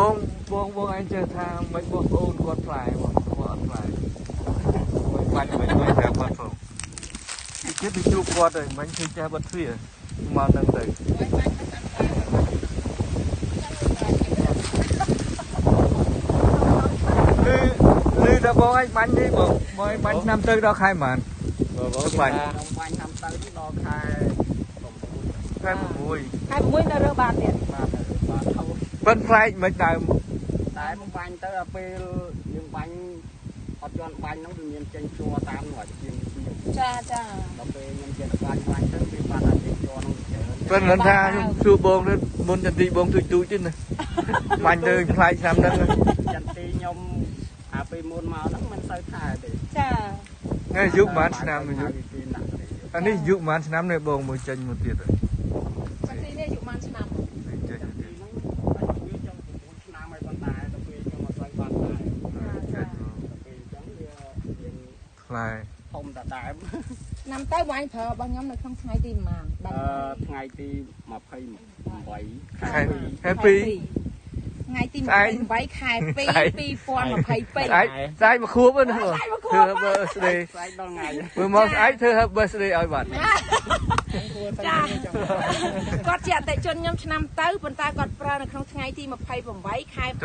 បងបងបងឯងចេះថាមិនបងប្អូនគាត់ផ្លែបងគាត់អត់ផ្លែបាញ់មិនមិនប្រាប់គាត់ផងគេទៅជួបគាត់ហើយមិនឃើញចេះបិទទ្វារមកនឹងទៅលឺដល់បងឯងបាញ់នេះបងបងឯងបាញ់ឆ្នាំទៅដល់ខែប៉ុន្មាន បងបាញ់បាញ់ឆ្នាំទៅដល់ខែ 6ខែ6ខែ6នៅរើសបានទៀតបាទបាទធូរប៉ិនផ្លែកមិនដើមតែបងបាញ់ទៅដល់ពេលយើងបាញ់អត់យន់បាញ់ហ្នឹងវាមានចេញជ័រតាមនោះជាងចាចាដល់ពេលខ្ញុំចេះតែបាញ់បាញ់ទៅវាបាត់តែចេញជ័រនោះច្រើនប៉ិនមិនថាខ្ញុំសួរបងទៅមុនចន្ទីបងទូចទូចទេណាបាញ់ទៅផ្លែកឆ្នាំហ្នឹងចន្ទីខ្ញុំអាពេលមុនមកហ្នឹងមិនសូវថែទេចាថ្ងៃយុប៉ុន្មានឆ្នាំយុអានេះយុប៉ុន្មានឆ្នាំនេះបងមួយចេញមកទៀតចន្ទីនេះយុប៉ុន្មានឆ្នាំចេញទៀតហ្នឹងវាចង់9ឆ្នាំហើយប៉ុន្តែដល់ពេលខ្ញុំអត់សូវបានដែរដល់ពេលអញ្ចឹងវារៀងផ្លែធំតដើមឆ្នាំទៅបងអញប្រើរបស់ខ្ញុំនៅក្នុងថ្ងៃទីប៉ុន្មានថ្ងៃទី28ខែ2ថ្ងៃទី28ខែ2 2022ស្អែកមកខួបណាធ្វើ birthday ស្អែកដល់ថ្ងៃមើលមកស្អែកធ្វើ birthday ឲ្យបាត់ចាគាត់ជាអតិជនខ្ញុំឆ្នាំទៅប៉ុន្តែគាត់ប្រើនៅក្នុងថ្ងៃទី28ខែ2 2022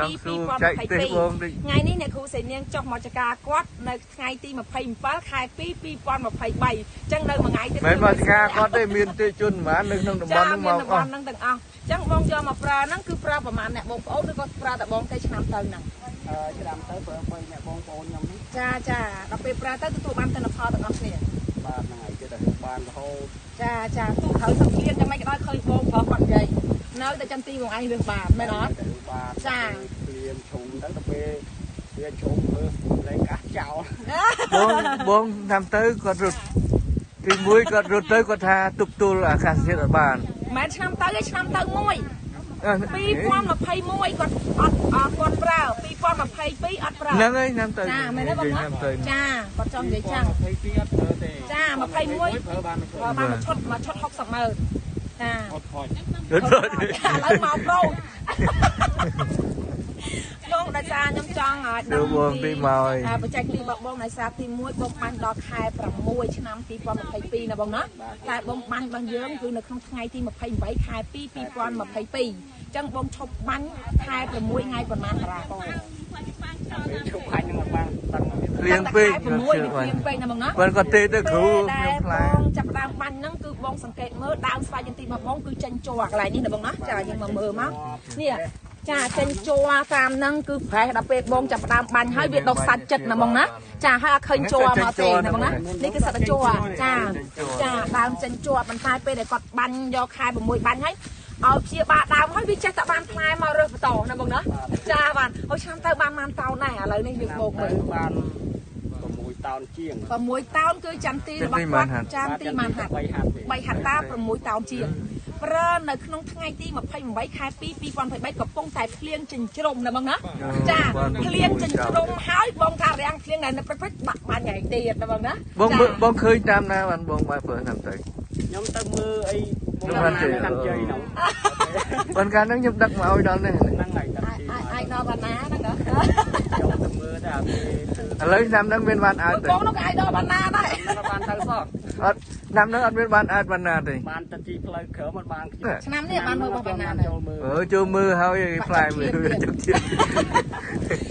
ថ្ងៃនេះអ្នកគ្រូសេនាងចុះមកចការគាត់នៅថ្ងៃទី27ខែ2 2023អញ្ចឹងនៅមួយថ្ងៃទៀតមិនមកចការគាត់ទេមានអតិជនប្រហែលនៅក្នុងតំបន់ហ្នឹងមកអស់តំបន់ហ្នឹងទាំងអស់ចឹងបងយកមកប្រើហ្នឹងគឺប្រើប្រហែលអ្នកបងប្អូនឬក៏ប្រើតែបងទៅឆ្នាំទៅហ្នឹងឆ្នាំទៅប្រើបីអ្នកបងប្អូនខ្ញុំនេះចាចាដល់ពេលប្រើទៅទទួលបានទិន្នផលទាំងអស់គ្នាបាទហ្នឹងហើយគេតែបានរហូតចាចាទូត្រូវសង្ឃានយ៉ាងម៉េចក៏ដោយឃើញបងប្រុសគាត់និយាយនៅតែចន្ទីបងឯងរឿងបានមែនអត់បាទចាព្រៀមឈុំទៅដល់ពេលវាឈុំមើលលែងកាសចោលបងបងតាមទៅគាត់រត់ទី1គាត់រត់ទៅគាត់ថាទប់ទល់អាកាសធាតុអត់បានមិនឆ្នាំទៅទេឆ្នាំទៅមួយ2021គាត់អត់គាត់ប្រើ2022អត់ប្រើហ្នឹងហើយឆ្នាំទៅចាមែនទេបងចាគាត់ចង់និយាយចឹង22អត់ប្រើទេចា21ប្រើបានមួយឈុតមួយឈុត60ម៉ឺនចាអត់ខូចឥឡូវមកប្រូបងដោយសារខ្ញុំចង់ឲ្យដឹងពីមកបច្ចេកទេសរបស់បងដោយសារទី1បងបាញ់ដល់ខែ6ឆ្នាំ2022ណាបងណាតែបងបាញ់របស់យើងគឺនៅក្នុងថ្ងៃទី28ខែ2 2022អញ្ចឹងបងឈប់បាញ់ខែ6ថ្ងៃប្រហែលតារាបងឈប់បាញ់នឹងបានដឹង ភ្លៀងពេក 6ភ្លៀងពេកណាបងណាបើគាត់ទេទៅគ្រូខ្ញុំផ្លែបងចាប់ដើមបាញ់ហ្នឹងគឺបងសង្កេតមើលដើមស្វាយចន្ទីរបស់បងគឺចេញជ័រកន្លែងនេះណាបងណាចាយើងមកមើលមកនេះចាចេញជ័រតាមហ្នឹងគឺប្រេះដល់ពេលបងចាប់ដើមបាញ់ហើយវាដុះសាច់ចិត្តណាបងណាចាហើយអត់ឃើញជ័រមកទេណាបងណានេះគឺសិតតែជ័រចាចាដើមចេញជ័រប៉ុន្តែពេលដែលគាត់បាញ់យកខែ6បាញ់ហើយឲ្យព្យាបាលដើមហើយវាចេះតែបានផ្លែមករើសបន្តណាបងណាចាបានហើយឆ្នាំទៅបានប៉ុន្មានតោនដែរឥឡូវនេះយើងបូកមើលបាន6តោនជាង6តោនគឺចន្ទីរបស់គាត់ចន្ទីបានហាត់3ហាត់តា6តោនជាងប្រើនៅក្នុងថ្ងៃទី28ខែ2 2023កំពុងតែភ្លៀងចិញ្ជ្រុំណាបងណាចាភ្លៀងចិញ្ជ្រុំហើយបងថារាំងភ្លៀងនៅព្រឹកបាក់បាញ់ថ្ងៃទៀតណាបងណាបងបងឃើញតាមណាបានបងបាយប្រើតាមទៅខ្ញុំទៅមើលអីបងបានកាន់ជ័យហ្នឹងប៉ុន្តែហ្នឹងខ្ញុំដឹកមកឲ្យដល់នេះហ្នឹងហើយដឹកអាចដល់បានណាហ្នឹងហ៎ខ្ញុំទៅមើលតែឥឡូវឆ្នាំហ្នឹងមានបានអើទេបងនោះក៏អាចដល់បានណាដែរបានទៅសោះអត់ឆ្នាំហ្នឹងអត់មានបានអើបានណាទេបានទៅទីផ្លូវក្រោមអត់បានឆ្នាំនេះបានមើលរបស់បានណាចូលមើលហើយផ្លែមើលចឹកជា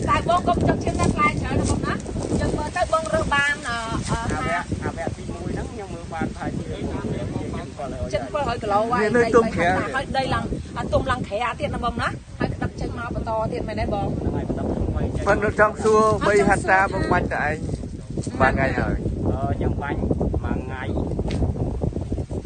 តែបងកុំចឹកជាតែផ្លែច្រើនណាបងណាចឹងមើលទៅបងរើសបានអាវគ្គទី1ហ្នឹងខ្ញុំមើលបានថាជា 700គីឡូហើយហើយដីឡើងទុំឡើងក្រាទៀតណាបងណាហើយក្តាប់ចេញមកបន្តទៀតមែនទេបងហ្នឹងហើយក្តាប់ថ្មីចេញមិនចង់សួរ3ហត្តាបងបាញ់តែឯងបានថ្ងៃហើយខ្ញុំបាញ់មួយថ្ងៃ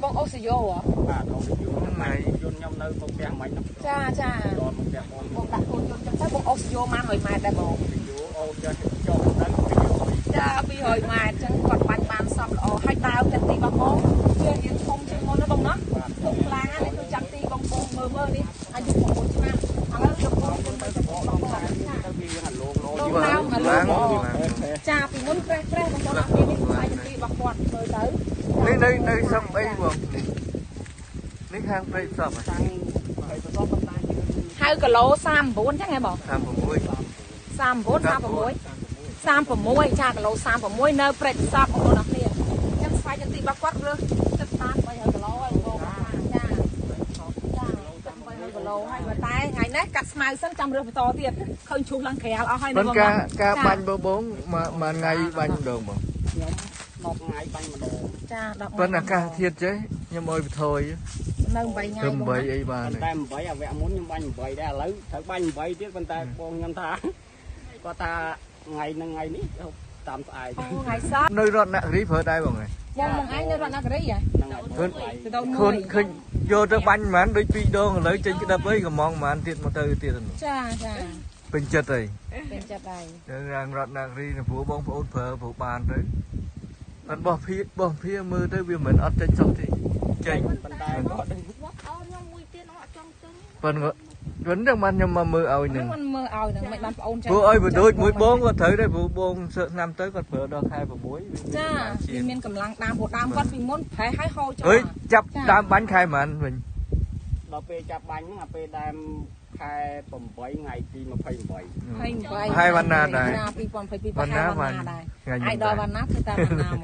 បងអូសយោហ៎បាទអូសយោថ្ងៃយន្តខ្ញុំនៅមុខផ្ទះមិញចាចាដល់មុខផ្ទះបងបងដាក់កូនយន្តចឹងទៅបងអូសយោបាន100ម៉ែត្រដែរបងយោអូសចុះចុះទៅ200ចា200ម៉ែត្រចឹងគាត់បាញ់បានសមល្អហើយដើមចន្ទីរបស់បងវារៀងធំជាងមុនណាបងណាធំខ្លាំងណាស់នេះគឺចន្ទីបងបងមើលមើលនេះអាយុ6ឆ្នាំឥឡូវលោកបងទៅទៅបងបងទៅវាអាលោងលោឡើងអាលោងចាពីមុនប្រេះប្រេះបងប្អូនអត់មាននេះខ្សែចន្ទីរបស់គាត់មើលទៅនេះនៅស្រុកអីបងនេះខាងព្រៃផ្សព្វតាំងព្រៃផ្សព្វប៉ុន្តែហៅ គីឡូ39ចឹងហ៎បង 36 39 36 36ចាគីឡូ36នៅព្រែកសពបងប្អូនអរគ្នាចឹងស្វាយចន្ទីរបស់គាត់រើសចិត្តតាម300គីឡូហើយបងប្អូនចាចា300គីឡូហើយបើតែថ្ងៃនេះកាត់ស្មៅសិនចាំរើសបន្តទៀតឃើញឈូសឡើងក្រាលអស់ហើយ មិនការការបាញ់បងបងមួយថ្ងៃបាញ់ម្ដងបង ខ្ញុំ10ថ្ងៃបាញ់ម្ដង ចា10 ប៉ុន្តែអាកាសធាតុចេះខ្ញុំឲ្យបថយ នៅ8ថ្ងៃ ទៅ8អីបាន តែ8អាវគ្គមុនខ្ញុំបាញ់8ដែរឥឡូវត្រូវបាញ់8ទៀតប៉ុន្តែបងខ្ញុំថាគាត់ថាថ្ងៃនឹងថ្ងៃនេះតាមស្អែក អូថ្ងៃសោះ នៅរតនគិរីប្រើដែរបងឯង បងបងឯងនៅរតនគិរីហ៎ ហ្នឹងហើយ ទៅដល់ ឃើ មួយ ញឃើញយកទៅបាញ់ហ្មងដូចពីរដងឥឡូវចេញក្តាប់អីកំងហ្មងទៀតមកទៅទៀតនោះ ចាចា ពេញចិត្តអី ពេញចិត្តហើយ ទៅរាងរតនគិរីនៅព្រោះបងប្អូនប្រើព្រោះបានទៅអត់បោះភៀបោះភៀមើលទៅវាមិនអត់ចេញសោះទេចេញ ប៉ុន្តែគាត់ អូខ្ញុំមួយទៀតអត់ចង់ចេញ ប៉ុន្តែវិញហ្នឹងបានខ្ញុំមកមើលឲ្យនឹង មិនមើលឲ្យនឹងមិនបានប្អូនចេញ ព្រោះឲ្យបដូចមួយបងក៏ត្រូវដែរព្រោះបងសើឆ្នាំទៅគាត់ប្រើដល់ខែ6វា ចាវាមានកម្លាំងដើមព្រោះដើមគាត់ពីមុនប្រេះឲ្យហូរចូល អើយចាប់ដើមបាញ់ខែប៉ុន្មានវិញ ដល់ពេលចាប់បាញ់ហ្នឹងអាពេលដើមខែ8ថ្ងៃទី28 28 ខែវណ្ណាដែរ 2022 វណ្ណា ខែវណ្ណាដែរ ថ្ងៃ ឯដល់វណ្ណាធ្វើតាមវណ្ណាម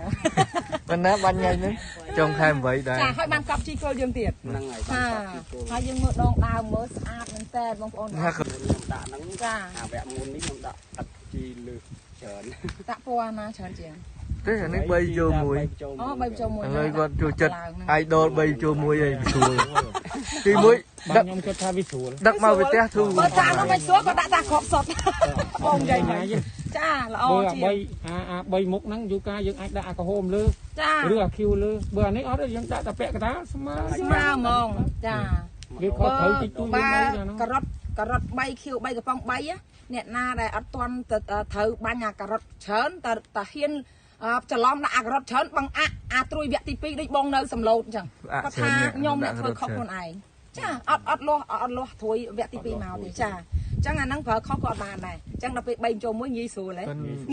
ក វណ្ណាបាញ់ថ្ងៃហ្នឹងចុងខែ8ដែរ ចាហើយបានកប់ជីគោលយើងទៀត ហ្នឹងហើយ ចា បានគាត់ ហើយយើងមើលដងដើមមើលស្អាតមែនតើបងប្អូន ណា ខ្ញុំដាក់ហ្នឹង ចា អាវគ្គមុននេះខ្ញុំដាក់អត់ជីលើសច្រើន ដាក់ពណ៌ណាច្រើនជាង ទេអានេះ3ចូល1 អូ3ចូល1 ឥឡូវគាត់ចូលចិត្ត idol 3ចូល1អីស្រួលទី1 បាទខ្ញុំគិតថាវាស្រួល ដឹកមកវិទះធូរ បើតាមនោះមិនស្រួលក៏ដាក់តាគ្រាប់សុតបងនិយាយមែនចាល្អ បើ ជាង អា3អាអា3មុខហ្នឹងយូកាយើងអាចដាក់អាក្រហមលើ ចា ឬអាខៀវលើបើអានេះអត់ទេយើងដាក់តែពាក់កណ្ដាលស្មើ ស្មើហ្មងចា វាខុសត្រូវតិចតួច បើ យើងអីណា ការ៉ុតការ៉ុត3ខៀវ3កំប៉ុង3អ្នកណាដែលអត់ទាន់ទៅត្រូវបាញ់អាការ៉ុតច្រើនតើតាហ៊ានច្រឡំដាក់អាការ៉ុតច្រើនបង្អាក់អាត្រួយវគ្គទី2ដូចបងនៅសំឡូតអញ្ចឹងគាត់ថាខ្ញុំអ្នកធ្វើខុសខ្លួនឯងចាអត់អត់លាស់អត់លាស់ត្រួយវគ្គទី2មកទេចាអញ្ចឹងអាហ្នឹងប្រើខុសក៏អត់បានដែរអញ្ចឹងដល់ពេល3ចូល1ងាយស្រួលហ៎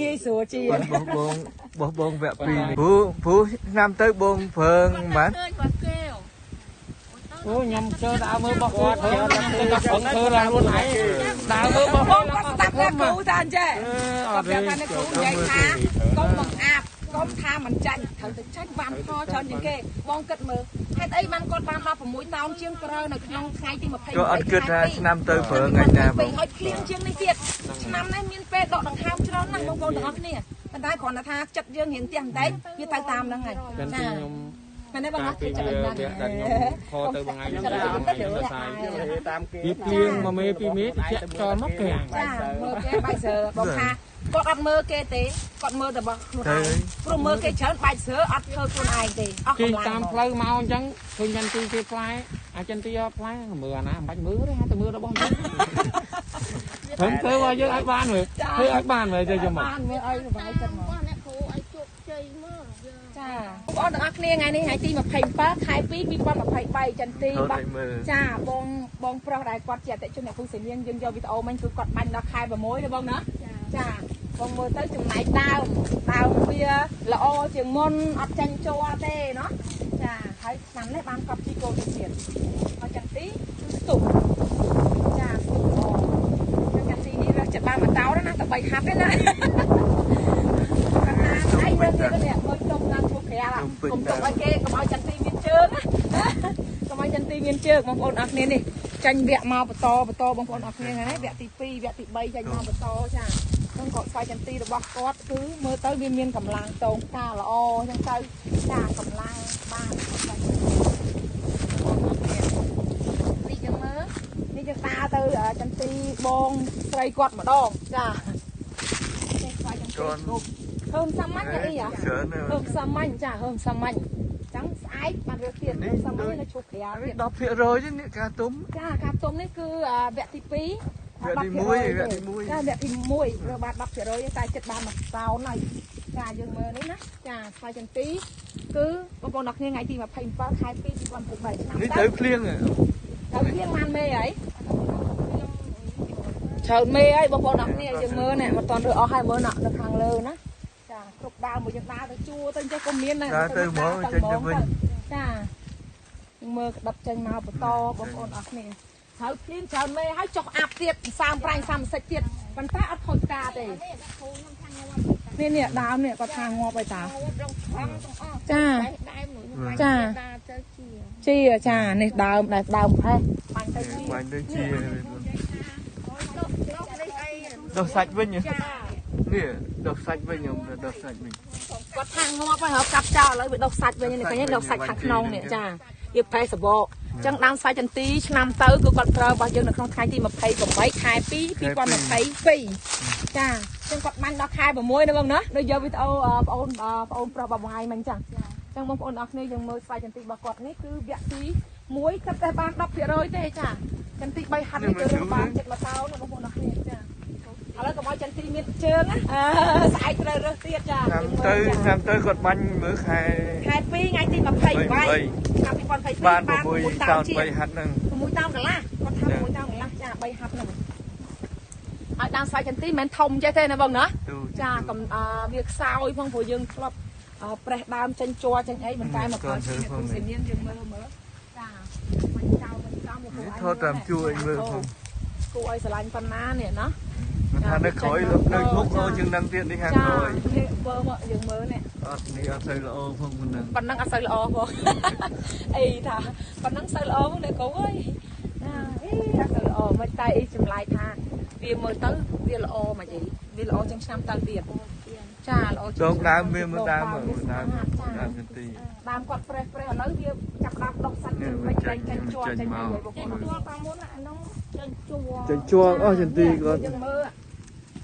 ងាយស្រួលជាង បោះបងបោះបងវគ្គ2ព្រោះព្រោះឆ្នាំទៅបងព្រើងហ្មង ឃើញគាត់កែវ អូខ្ញុំជឿដើរមើលរបស់គាត់ធ្វើខ្ញុំទៅដល់ប្រឹងធ្វើឡើងខ្លួនឯងដើរមើលរបស់ បងគាត់ស្ដាប់អ្នកគ្រូថាអញ្ចឹង អត់ គាត់ប្រាប់ថាអ្នកគ្រូនិយាយថាកុំបង្អាប់កុំថាមិនចាញ់ត្រូវតែចាញ់បានផលច្រើនជាងគេបងគិតមើលហេតុអីបានគាត់បាន16តោនជាងប្រើនៅក្នុងថ្ងៃទី28 ក៏អត់គិតថាឆ្នាំទៅព្រើងថ្ងៃណាបង ហើយភ្លៀងជាងនេះទៀតឆ្នាំនេះមានពេលដកដង្ហើមច្រើនណាស់បងប្អូនទាំងអស់គ្នាប៉ុន្តែគ្រាន់តែថាចិត្តយើងរៀងផ្ទះបន្តិចវាទៅតាមហ្នឹងហើយ ចា ចា ខ្ញុំ មែនទេបង កាលពី ចិត្ត វា អី វគ្គដែលខ្ញុំខទៅមួយថ្ងៃខ្ញុំទៅសាយ តាមគេ វាភ្លៀងមួយមេពីរមេតិចខ្យល់មកកាំង ចាមើលគេបាយសើបងថាគាត់អត់មើលគេទេគាត់មើលតែរបស់ខ្លួនឯងព្រោះមើលគេច្រើនបាយសើអត់ធ្វើខ្លួនឯងទេអស់ ជិះ កម្លាំង តាមផ្លូវមកអញ្ចឹងឃើញចន្ទទីគេផ្លែអាចន្ទទីផ្លែមើលអាណាមិនបាច់មើលទេតែមើលរបស់យើងព្រមធ្វើឲ្យយើងឲ្យបានមើលធ្វើឲ្យបានមើលទៅយកមក បានមើលឲ្យសុបាយចិត្តមក អ្នកគ្រូឲ្យជោគជ័យមើលយើង ចាបងប្អូនទាំងអស់គ្នាថ្ងៃនេះថ្ងៃទី27ខែ2 2023ចន្ទទី ថត បា ឲ្យមើល ចាបងបងប្រុសដែលគាត់ជាអតិជនអ្នកគ្រូសេនាងយើងយកវីដេអូមិញគឺគាត់បាញ់ដល់ខែ6ទេបងណាចាបងមើលទៅចំណែកដើមដើមវាល្អជាងមុនអត់ចាញ់ជ័រទេណោះចាហើយឆ្នាំនេះបានកប់ជីគោលទៀតហើយចន្ទទីគឺស្ទុះចាស្ទុះល្អចន្ទទីនេះរើសចិត្តបានមួយតោណាតែ3ហាប់ទេណា ឯងមើលទៀតនេះមើលទុំឡើងឈូក្រាលកុំទុកឲ្យគេកុំឲ្យចន្ទទីមានជើងណាកុំឲ្យចន្ទទីមានជើងបងប្អូនអរគ្នានេះចាញ់វគ្គមកបន្តបន្តបងប្អូនអរគ្នាហ្នឹងណាវគ្គទី2វគ្គទី3ចាញ់មកបន្តចាហ្នឹងក៏ស្វ័យចន្ទទីរបស់គាត់គឺមើលទៅវាមានកម្លាំងតងតាល្អអញ្ចឹងទៅចាកម្លាំងបាននេះយើងមើលនេះយើងដើរទៅចន្ទទីបងស្រីគាត់ម្ដងចានេះស្វ័យចន្ទទីគ្រប់ហើមសាមញ្ញអីហ៎ ច្រើនណាស់ ហើមសាមញ្ញចាហើមសាមញ្ញចឹងស្អែកបានរើសទៀតហើមសាមញ្ញនៅឈប់ក្រាលទៀត 10%ទេនេះការទុំ ចាការទុំនេះគឺវគ្គទី2 វគ្គទី1វគ្គទី1 ចាវគ្គទី1រើបាន10%តែចិត្តបានមួយតោនហើយចាយើងមើលនេះណាចាស្វាយចន្ទីគឺបងប្អូនអរគ្នាថ្ងៃទី27ខែ2 2023ឆ្នាំ នេះទៅភ្លៀង ទៅភ្លៀងបានមេហើយច្រើនមេហើយបងប្អូនអរគ្នាយើងមើលនេះមិនតាន់រើអស់ហើយមើលនៅខាងលើណាចាគ្រប់ដើមមួយយើងដើរទៅជួទៅអញ្ចឹងក៏មានដែរ ដើរទៅហ្មងចេញទៅវិញ ចាយើងមើលក្តាប់ចេញមកបន្តបងប្អូនអរគ្នា ត្រូវភ្លៀងច្រើនមេហើយចុះអាប់ទៀតសើមប្រាញ់សាមសិចទៀតប៉ុន្តែអត់ខូចផ្កាទេនេះនេះដើមនេះគាត់ថាងាប់ហើយតាចាចាជាចានេះដើមដែលដើមផេះបាញ់ទៅជា បាញ់ទៅជាដោះសាច់វិញនេះដោះសាច់វិញខ្ញុំដោះសាច់វិញ គាត់ថាងាប់ហើយរកកាប់ចោលឥឡូវវាដោះសាច់វិញនេះឃើញទេដោះសាច់ខាងក្នុងនេះចាវាផេះសបកអញ្ចឹងដើមស្វាយចន្ទីឆ្នាំទៅគឺគាត់ប្រើរបស់យើងនៅក្នុងថ្ងៃទី28ខែ2 2022ចាអញ្ចឹងគាត់បាញ់ដល់ខែ6ណាបងណាដូចយកវីដេអូបងអូនប្រុសបងថ្ងៃមិញចឹងអញ្ចឹងបងប្អូនអរគ្នាយើងមើលស្វាយចន្ទីរបស់គាត់នេះគឺវគ្គទី1គិតតែបាន10%ទេចាចន្ទី3ហាត់នេះគឺបានចិត្ត1តោនបងប្អូនអរគ្នាចាឥឡូវកុំឲ្យចន្ទីមានជើងណាស្អែកត្រូវរើសទៀតចា តាមទៅគាត់បាញ់មើលខែ 2ថ្ងៃទី28ឆ្នាំ2022 បាន6តោន3ហាត់ហ្នឹង 6តោនកន្លះគាត់ថា6តោនកន្លះចា3ហាត់ហ្នឹងឲ្យដើមស្វាយចន្ទីមិនមែនធំចេះទេណាបងណាចាកំវាខ្សោយផងព្រោះយើងធ្លាប់ប្រេះដើមចេញជ័រចេញអីប៉ុន្តែមកក្រោយនេះគឺសេនានយើងមើលមើលចាបាញ់ចោលបាញ់ចោលមក នេះថតតាមជួរអីមើលផង គួរឲ្យស្រឡាញ់ប៉ុណ្ណានេះណា ថានៅក្រោយនៅមុខល្អជាងនឹងទៀតនេះខាងក្រោយ នេះមើលមកយើងមើលនេះ អត់នេះអត់សូវល្អផងប៉ុណ្ណឹង ប៉ុណ្ណឹងអត់សូវល្អផងអីថាប៉ុណ្ណឹងសូវល្អផងអ្នកគ្រូអើយណាអីអត់សូវល្អមិនតែអីចម្លែកថាវាមើលទៅវាល្អមកយីវាល្អជាងឆ្នាំទៅទៀតចាល្អជាង ដងដើមវាមើលដើមដើមដើមចន្ទី ដើមគាត់ប្រេះប្រេះឥឡូវវាចាប់ដើមដុះសាច់ចេញចេញចេញជ័រចេញមក ចេញជ័រតាមមុនអានោះចេញជ័រ ចេញជ័រអស់ចន្ទីគាត់ យើងមើល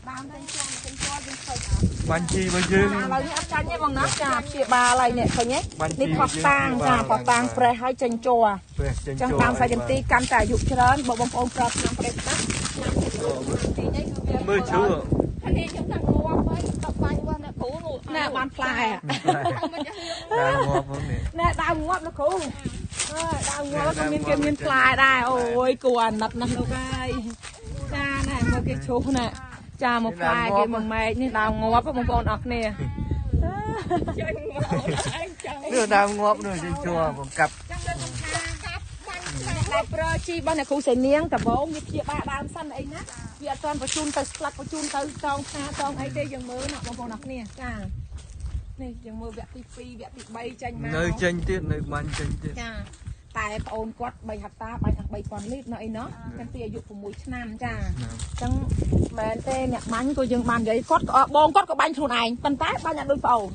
ដើមចេញជ័រចេញជ័រយើងឃើញ បាញ់ជីរបស់យើង ឥឡូវនេះអត់ចាញ់ទេបងណាចាព្យាបាលហើយនេះឃើញទេនេះផោះតាងចាផោះតាងប្រេះហើយចេញជ័រ ប្រេះចេញជ័រ ចឹងដើមស្វាយចន្ទីកាន់តែអាយុច្រើនបើបងប្អូនប្រើឆ្នាំប្រេះតាឆ្នាំទីនេះគឺវា មើលជឿ នេះខ្ញុំថាងាប់ហើយតបាញ់របស់អ្នកគ្រូនោះ ណែបានផ្លែ ដើមងាប់ហ្នឹងនេះ ណែដើមងាប់លោកគ្រូអើដើមងាប់ក៏មានគេមានផ្លែដែរអូយគួរអាណិតណាស់លោកហើយចាណែមើលគេឈូសណែចាមកផ្លែគេមកមែកនេះដើមងាប់បងប្អូនអរគ្នា ចេញមកឯងចឹង នេះដើមងាប់នេះចេញជ័របង្កាប់ ចឹងយើងថាកាប់បាញ់តែប្រើជីរបស់អ្នកគ្រូសៃនាងដំបងវាព្យាបាលដើមសិនអីណាវាអត់ទាន់បញ្ជូនទៅស្លាប់បញ្ជូនទៅតងផ្សារតងអីទេយើងមើលណាបងប្អូនអរគ្នាចានេះយើងមើលវគ្គទី2វគ្គទី3ចេញមក នៅចេញទៀតនៅបាញ់ចេញទៀត ចាតែប្អូនគាត់3ហត្តាបាញ់ទាំង3000លីត្រនៅអីណោះតាំងពីអាយុ6ឆ្នាំចាអញ្ចឹងមែនទេអ្នកបាញ់ក៏យើងបាននិយាយគាត់ក៏បងគាត់ក៏បាញ់ខ្លួនឯងប៉ុន្តែបាញ់អត់ដូចប្អូន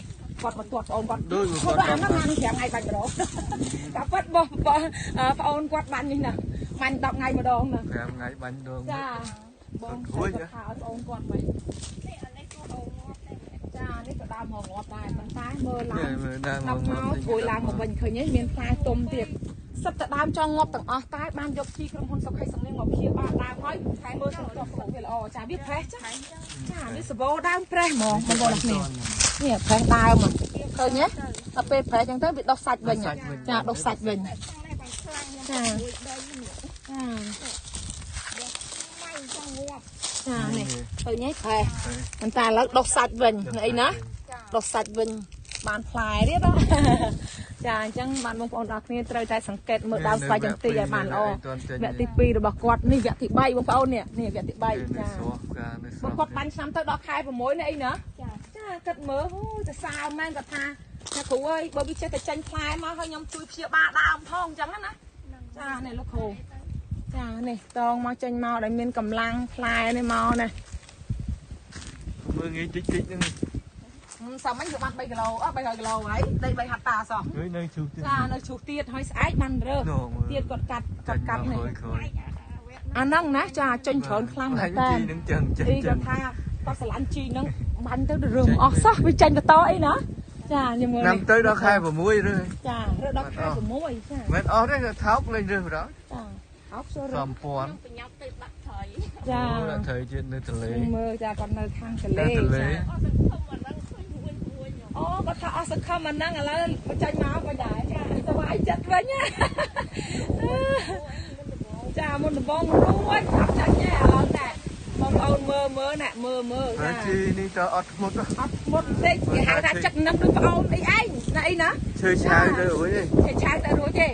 គាត់មកទាត់ប្អូនគាត់ ដូច គាត់អានោះអានោះ5ថ្ងៃបាញ់ម្ដងតែពិតបងប្អូនគាត់បាញ់នេះណាបាញ់10ថ្ងៃម្ដងណា 5ថ្ងៃបាញ់ដង ចាបងគាត់ថាឲ្យប្អូនគាត់វិញ នេះអានេះគឺអូងាប់ដែរ ចានេះក៏ដើមងាប់ដែរប៉ុន្តែមើលឡើង មើលដើមងាប់ មកជួយឡើងមកវិញឃើញទេមានផ្លែទុំទៀតសិតតែដើមចង់ងាប់ទាំងអស់តែបានយកជីក្រុមហ៊ុនសុខៃសំលៀងមកព្យាបាលដើមហើយខែមើលសុខភាពវាល្អចាវាប្រេះចាចាវាសបោដើមប្រេះហ្មងបងប្អូនគ្នានេះប្រេះដើមឃើញទេដល់ពេលប្រេះចឹងទៅវាដុះសាច់វិញចាដុះសាច់វិញចាចានេះឃើញទេប្រេះប៉ុន្តែឥឡូវដុះសាច់វិញអីណាដុះសាច់វិញបានផ្លែទៀតចាអញ្ចឹងបានបងប្អូនដល់គ្នាត្រូវតែសង្កេតមើលដើមស្វាយចន្ទីឲ្យបានល្អវគ្គទី2របស់គាត់នេះវគ្គទី3បងប្អូននេះនេះវគ្គទី3ចាបងគាត់បាញ់ឆ្នាំទៅដល់ខែ6នេះអីណាចាគិតមើលអូយទៅសើមែនគាត់ថាអ្នកគ្រូអើយបើវាចេះតែចេញផ្លែមកហើយខ្ញុំជួយព្យាបាលដើមផងអញ្ចឹងណាចានេះលោកគ្រូចានេះតងមកចេញមកដែលមានកម្លាំងផ្លែនេះមកណា មើលងាយតិចតិចហ្នឹង សាមញ្ញគឺបាន3គីឡូអស់300គីឡូហើយដី3ហត្តាសោះ នៅឈូសទៀត ចានៅឈូសទៀតហើយស្អែកបានរើសទៀតគាត់កាត់គាត់កាត់នេះអាហ្នឹងណាចាចេញច្រើនខ្លាំងមែនតើ ជីហ្នឹងចឹងចេញ គាត់ថាគាត់ស្រឡាញ់ជីហ្នឹងបាញ់ទៅរើសអស់សោះវាចេញបន្តអីណាចាខ្ញុំមើល ឆ្នាំទៅដល់ខែ6រើស ចារើសដល់ខែ6ចា មិនអស់ទេថោកលេងរើសបណ្ដោយ ចាថោកចូលរើស សំពាន់ បញ្ញាប់ទៅដាក់ត្រី ចា ដាក់ត្រីទៀតនៅទន្លេ មើលចាគាត់នៅខាងទន្លេចាអូគាត់ថាអស់សង្ឃឹមអាហ្នឹងឥឡូវបញ្ចេញមកវិញដែរចាសប្បាយចិត្តវិញណាចាមុនដំបងរួចអត់ចាញ់ទេឥឡូវតែបងប្អូនមើលមើលណាមើលមើលចា ជីនេះតើអត់ធ្មត់ អត់ធ្មត់ទេគេហៅថាចិត្តនឹមដូចប្អូនអីឯងណាអីណា ឈើឆាវទៅរួចទេ ឈើឆាវទៅរួចទេ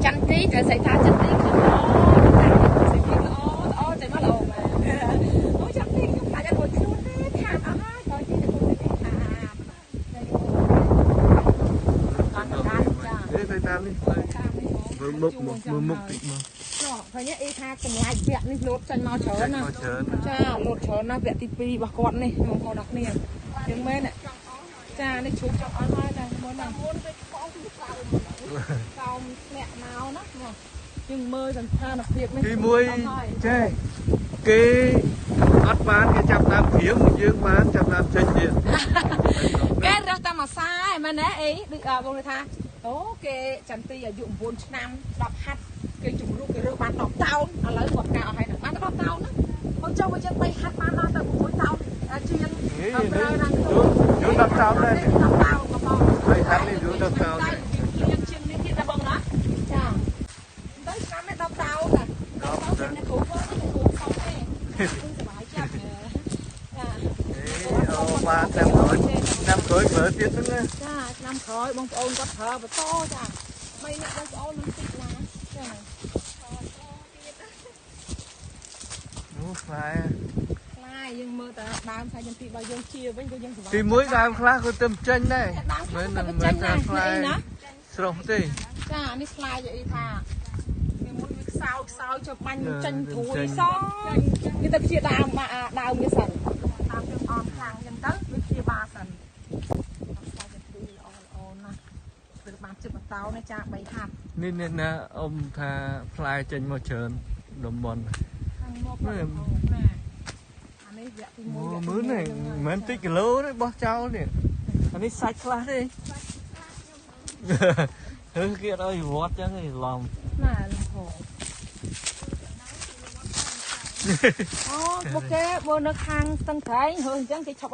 ចន្ទទីត្រូវស្រីថាចន្ទទីគឺល្អចាស្រីទីល្អល្អចេញមកល្អមែនអូចន្ទទីខ្ញុំខ្លាចអត់រួចខ្លួនទេខាតអស់ហើយក្រោយទីទៅគុំទីខាត ទេទៅតាមនេះមើលមុខមើលមុខតិចមក ឃើញអីថាចម្លែកវគ្គនេះលោតចេញមកច្រើនណាចាលោតច្រើនណាស់វគ្គទី2របស់គាត់នេះបងប្អូនអរគ្នាយើងមែនចានេះជ្រូកចង់អស់ហើយតែមុនណា មុនវាឆ្កងពីក្រៅ កោមធ្លាក់មកណាយើងមើលស្ថានភាពនេះ ទី1ចេះគេអត់បានគេចាប់ដើមព្រាមយើងបានចាប់ដើមចេញទៀត គេរើសតាមអាសាឯមែនទេអីដូចបងថាអូគេចន្ទទីអាយុ9ឆ្នាំ10ហាត់គេជំរុះគេរើសបាន10តោនឥឡូវគាត់កៅអស់ហើយនឹងបាន10តោនណាអូចុះបើយើង3ហាត់បានដល់ទៅ6តោនជាងប្រើឡើង យូរ10តោនដែរ 10តោនបងប្អូន 3ហាត់នេះយូរ10តោន ជាងនេះទៀតណាបងណាចាទៅឆ្នាំនេះ10តោនណា10តោននេះគ្រូបងគ្រូសុំទេគ្រូសប្បាយចិត្តចា អូបាទតាមក្រោយឆ្នាំក្រោយប្រើទៀតហ្នឹងណា ចាឆ្នាំក្រោយបងប្អូនគាត់ប្រើបន្តចា3នាក់បងប្អូនមិនតិចណាចា អូផ្លែ ផ្លែយើងមើលតែដើមផ្លែចន្ទីរបស់យើងជាវិញក៏យើងសុវ ទី1ដើមខ្លះក៏ទៅចេញដែរ មិនមែនដើមផ្លែណា ស្រស់ទេ ចានេះផ្លែអីថាពីមុនវាខ្សោយខ្សោយចុះបាញ់ចេញត្រួយសគេទៅព្យាដើមដើមវាសិនតាមយើងអមខ្លាំងអញ្ចឹងទៅវាព្យាបាលសិនផ្លែចន្ទីល្អល្អណាស់វាបានជិតបតោនេះចា3ហាត់ នេះនេះណាអ៊ំថាផ្លែចេញមកច្រើនតំបន់ ខាងមកណាអានេះវគ្គទី1 មើលនេះមិនមែនតិចគីឡូទេបោះចោលនេះអានេះសាច់ខ្លះទេហឺគេអត់ឲ្យវត្តចឹងឯងឡំ ណាលំហអូពួកគេបើនៅខាងស្ទឹងត្រែងហឺអញ្ចឹងគេឈប់